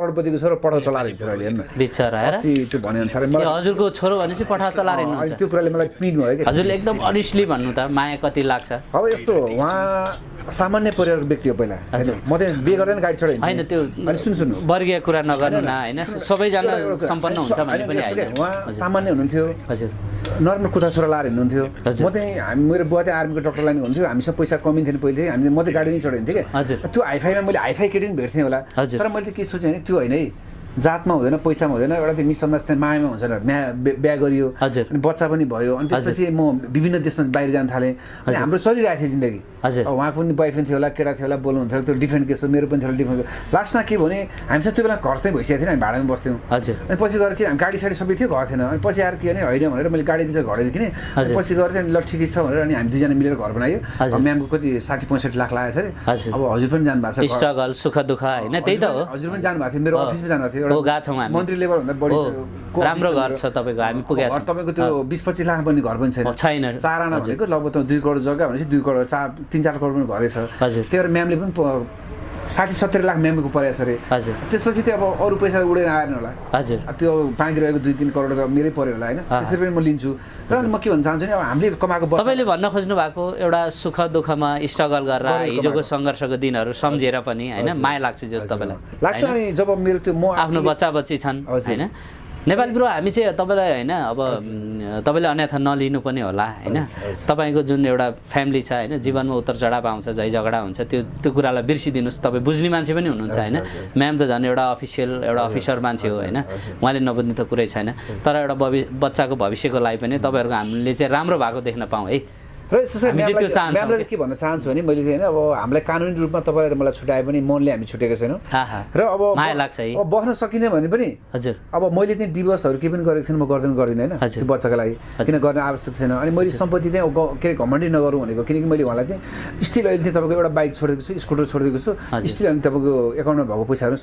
करोडपतिको छोरो पठाउ चलाएर हिँड्छ अहिले हेर्नु बिचरा अस्ति त्यो भने अनुसार मलाई हजुरको छोरो भनेपछि पठा चलाएर अनि हिँड्नुहुन्छ त्यो कुराले मलाई पिन भयो कि हजुरले एकदम अनेस्टली भन्नु त माया कति लाग्छ अब यस्तो उहाँ सामान्य परिवारको व्यक्ति हो पहिला म त बिहे गर्दैन गाडी चढाइ होइन त्यो अनि सुन वर्गीय कुरा नगर्नु न होइन सबैजना सम्पन्न हुन्छ भने पनि होइन उहाँ सामान्य हुनुहुन्थ्यो हजुर नर्मल कुर्ता छोरा लाएर हिँड्नुहुन्थ्यो हजुर। म चाहिँ मेरो बुवा चाहिँ आर्मीको डक्टर लाइन हुन्थ्यो हामीसँग पैसा कमी थिएन पहिले हामी म चाहिँ गाडी नै चढाइन्थेँ कि हजुर। त्यो हाइफाईमा मैले हाइफाई केटी पनि भेट्थेँ होला हजुर। तर मैले के सोचेँ भने त्यो होइन है जातमा हुँदैन पैसामा हुँदैन एउटा त्यो मिसअन्डरस्ट्यान्ड मायामा हुन्छ बिहा गरियो हजुर। अनि बच्चा पनि भयो अनि त्यसपछि म विभिन्न देशमा बाहिर जान थालेँ अनि हाम्रो चलिरहेको थियो जिन्दगी हजुर। अब उहाँको पनि बोयफ्रेन्ड थियो होला केटा थियो होला बोल्नुहुन्थ्यो त्यो डिफ्रेन्ट केस हो मेरो पनि थियो डिफ्रेन्ट लास्टमा के भने हामीसँग त्यो बेला घर चाहिँ भइसकेको थिएन हामी भाडामा बस्थ्यौँ हजुर अनि पछि गएर के गाडी साडी सबै थियो घर थिएन अनि पछि आएर के भने होइन भनेर मैले गाडी चाहिँ घडेर किनेँ अनि पछि गएर चाहिँ ल ठिकै छ भनेर अनि हामी दुईजना मिलेर घर बनायो हजुर। म्यामको कति 60-65 लाख लागेको छ अरे हजुर। अब हजुर पनि जानुभएको छ स्ट्रगल सुख दुःख होइन त्यही त हो हजुर पनि जानुभएको थियो मेरो अफिसमा जानुभएको थियो हो गएको छौँ हामी मन्त्री लेभलभन्दा बढी हो राम्रो घर छ तपाईँको हामी पुगेका छौँ तपाईँको त्यो 20-25 लाख पनि घर पनि छैन छैन 4 आना भनेको लगभग 2 करोड जग्गा भनेपछि 2 करोड 3-4 करोड पनि घरै छ हजुर। त्यही भएर म्यामले पनि 60-70 लाख म्यामको परेको छ अरे हजुर त्यसपछि त्यो अब अरू पैसा उडेर आएन होला हजुर त्यो बाँकी रहेको 2-3 करोड त मेरै पर्यो होला होइन त्यसरी पनि म लिन्छु र अनि म के भन्न चाहन्छु नि अब हामीले कमाएको तपाईँले भन्न खोज्नु भएको एउटा सुख दुःखमा स्ट्रगल गरेर हिजोको सङ्घर्षको दिनहरू सम्झेर पनि होइन माया लाग्छ जस्तो तपाईँलाई लाग्छ अनि जब मेरो त्यो म आफ्नो बच्चा बच्ची छन् होइन नेपाली ब्रो हामी चाहिँ तपाईँलाई होइन अब तपाईँले अन्यथा नलिनु पनि होला होइन तपाईँको जुन एउटा फ्यामिली छ होइन जीवनमा उतार चढाव आउँछ झै झगडा हुन्छ त्यो कुरालाई बिर्सिदिनुहोस् तपाईँ बुझ्ने मान्छे पनि हुनुहुन्छ होइन म्याम त झन् एउटा अफिसियल एउटा अफिसर मान्छे हो होइन उहाँले नबुझ्ने त कुरै छैन तर एउटा बच्चाको भविष्यको लागि पनि तपाईँहरूको हामीले चाहिँ राम्रो भएको देख्न पाऊँ है र यसरी हामी चाहिँ त्यो चाहन्छौँ म्यामले के भन्न चाहन्छु भने मैले होइन अब हामीलाई कानुनी रूपमा तपाईँले मलाई छुट्याए पनि मनले हामी छुटेको छैनौँ र अब माया लाग्छ है अब बस्न सकिने भने पनि हजुर अब मैले चाहिँ डिभोर्सहरू केही पनि गरेको छैन म गर्दिनँ होइन त्यो बच्चाको लागि किन गर्न आवश्यक छैन अनि मैले सम्पत्ति चाहिँ के अरे घमण्डी नगरौँ भनेको किनकि मैले उहाँलाई चाहिँ स्टिल अहिले चाहिँ तपाईँको एउटा बाइक छोडेको छु स्कुटर छोडिदिएको छु स्टिल अनि तपाईँको एकाउन्टमा भएको पैसाहरू